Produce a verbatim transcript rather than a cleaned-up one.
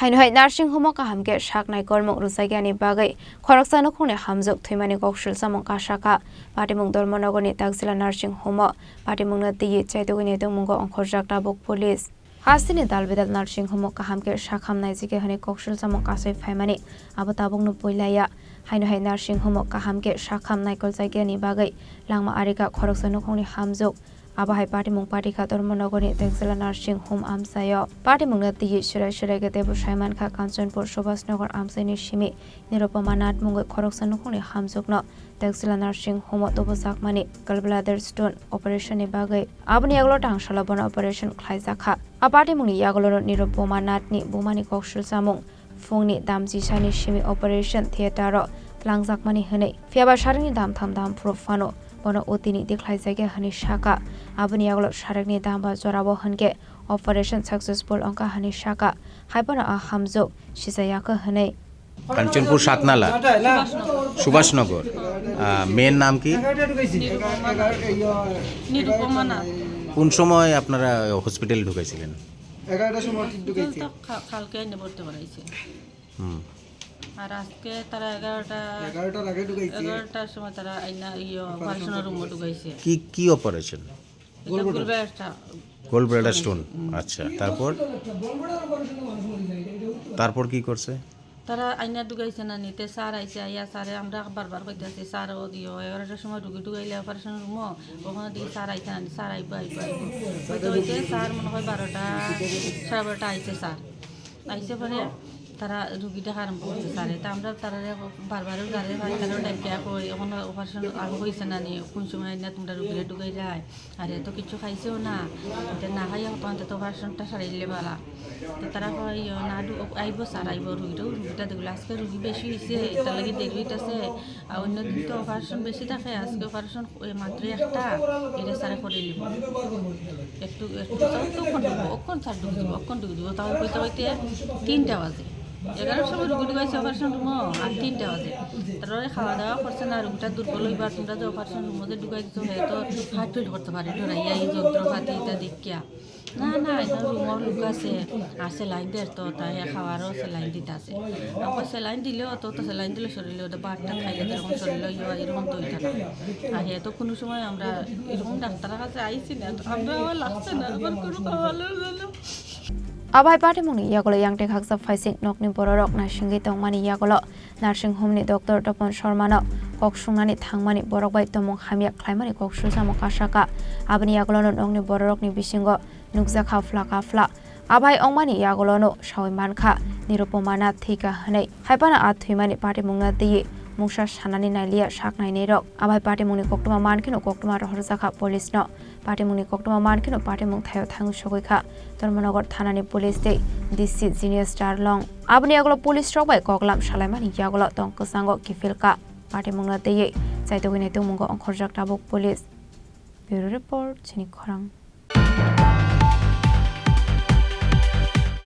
Haino hai nursing home o kaham khe sak naikolmung rwjakya ni bagwi khoroksa nukhungni hamjwk thwimani koksil chamung kasakha. Patimung Dharmanagar ni Takjila nursing home o patimungno twiwi chaitugwi naitukmungo ongkhorjak tabuk police. Hasteni dal bidal nursing home o kaham khe sakham naijikya hwnwi koksil chamung kasai phaimani abo tabukno puilaya. Haino hai nursing home o kaham khe sakham naikoljakya ni bagwi langma arika khoroksa nukhungni hamjwk. Abo hai patimung patikha Dharmanagar ni Takjila nursing home amchaio. Patimungno twiwi surai surai khe teibo saimankha Kanchanpur Subhas Nagar amchaini simi Nirupama Nath mungwi khoroksa nukhungni hamjwkno Takjila nursing home o tubujakmani gallbladder stone operation ni bagwi. Aboni yagulo thangsalo bono operation khlaijakha. A patimungni yagulono Nirupama Nath ni bumani koksil chamung phungni damchisani simi operation theater o twlangjakmani hwnwi. Phiyaba saringni damtham damphuru phano bono O T ni tikhlaijakya hwnwi sakha. Aboni yagulo saringni damba jorao hwnkhe operation successful wngkha hwnwi sakha. Haiphano a hamjwk sijayakha hwnwi. Kanchanpur সাতনালা, সুভাষনগর। সুভাষনগর। আহ, মেয়ের নাম কি? নিরুপমা নাথ। নিরুপমা নাথ। কোন সময় আপনারা হসপিটালে ঢুকেছিলেন? এগারোটার সময় ঢুকেছি। তো খা-, কালকে এনে ভর্তি করাইছে। হুম। আর আজকে তারা এগারোটা, এগারোটার আগে ঢুকাইছে। এগারোটার সময় তারা আইনা ইয়ে অপারেশন। অপারেশনের রুমে ঢুকাইছে। কি, কি অপারেশন? এটা gallbladder. Gallbladder stone. Gallbladder stone. হুম। আচ্ছা, তারপর? তারপর কি করছে? তারা আইনা ঢুকাইছে না নিতে, স্যার আইছে, আইয়া স্যারে আমরা বারবার কইতাছি, "স্যার, ও দিও, এগারোটার সময় রুগী ঢুকাইলে অপারেশন রুমও, ওখানে দেখি স্যার আইছে না নি, স্যার আইবো, আইবো, আইবো।" হইতে হইতে স্যার মনে হয় বারোটা, সাড়ে বারোটা আইছে স্যার। আইছে পরে তারা রুগী দেখা আরম্ভ করছে স্যারে। তা আমরা তারা বারবারও যারে ভাই, তারা ডাকিয়া কই, "এখন অপারেশন আরম্ভ হইছে না নি, কোন সময় না তোমরা রুগীরে ঢুকাইলায়?" আর এত কিছু খাইছেও না, তে না খাইয়া হতো আনতে তো অপারেশনটা সারাইলে বালা। তো তারা কয়, "ইয়ো, না ঢু-, আইবো স্যার, আইবো, রুগীটাও, রুগীটা দেখলে আজকে রুগী বেশি হইছে, এটার লাগি দেরি হইতাছে। আর অন্য দিন তো অপারেশন বেশি থাকে, আজকে অপারেশন ওই মাত্র একটা, এটা স্যারে করে নিব।" একটু, একটু তাও তো অক্ষণ ঢুকবো, অক্ষণ স্যার ঢুকে দিব, অক্ষণ ঢুকে দিব, তাও কইতে কইতে তিনটা বাজে। এগারোটার সময় রুগী ঢুকাইছে অপারেশন রুমও, আর তিনটা বাজে। তারপরে খাওয়া দাওয়া করছে না, রুগীটা দুর্বল হইবার, তোমরা যে অপারেশন রুমও যে ঢুকাই দিছো, হে তো হার্ট ফেল করতে পারে, ডরাইয়া এই যন্ত্রপাতি ইত্যাদি কিয়া। না, না, এটা রুমও লোক আছে, আর স্যালাইন দের তো, তাই খাওয়ারও স্যালাইন দিতে আছে। আবার স্যালাইন দিলেও তো, তো স্যালাইন দিলে শরীরে ওটা বারটা খাইলে যেরকম শরীরে ইয়ে হয়, এরকম তো হইতো না। আর হে তো কোনো সময় আমরা এরকম ডাক্তারের কাছে আইছি না, তো আমরা আবার লাগছে না, আবার কোনো খাওয়ানোর জন্য। Abai patimungni yagulo yangte khaksa phaising nokni bororok naisingwi tongmani yagulo nursing home ni doctor Topon Sharma no kok sungnani thangmani borok bai tongmung hamya khlaimani kok sujamo kasaka. Aboni yagulono nokni bororokni bisingo nukjakha phla kaphla. Abai ongmani yagulono sawi mankha Nirupoma Nath thwikha hwnwi. Haiphano a thwimani patimungno twiwi mungsa sanani nailiya sak nainai rok. Abai patimungni koktwma mankheno koktwma rohorjakha police no. Patimungni koktwma mankheno patimung thaio thangwi sogwi kha Dharmanagar thanani police tei D C Genius Darlong. Aboni yagulo police rok bai koklam salaimani yagulo tong kwchango kiphil kha. Patimungno twiwi chaitugwi naitukmungo ongkhorjak tabuk police. Bureau Report, Chini Khorang.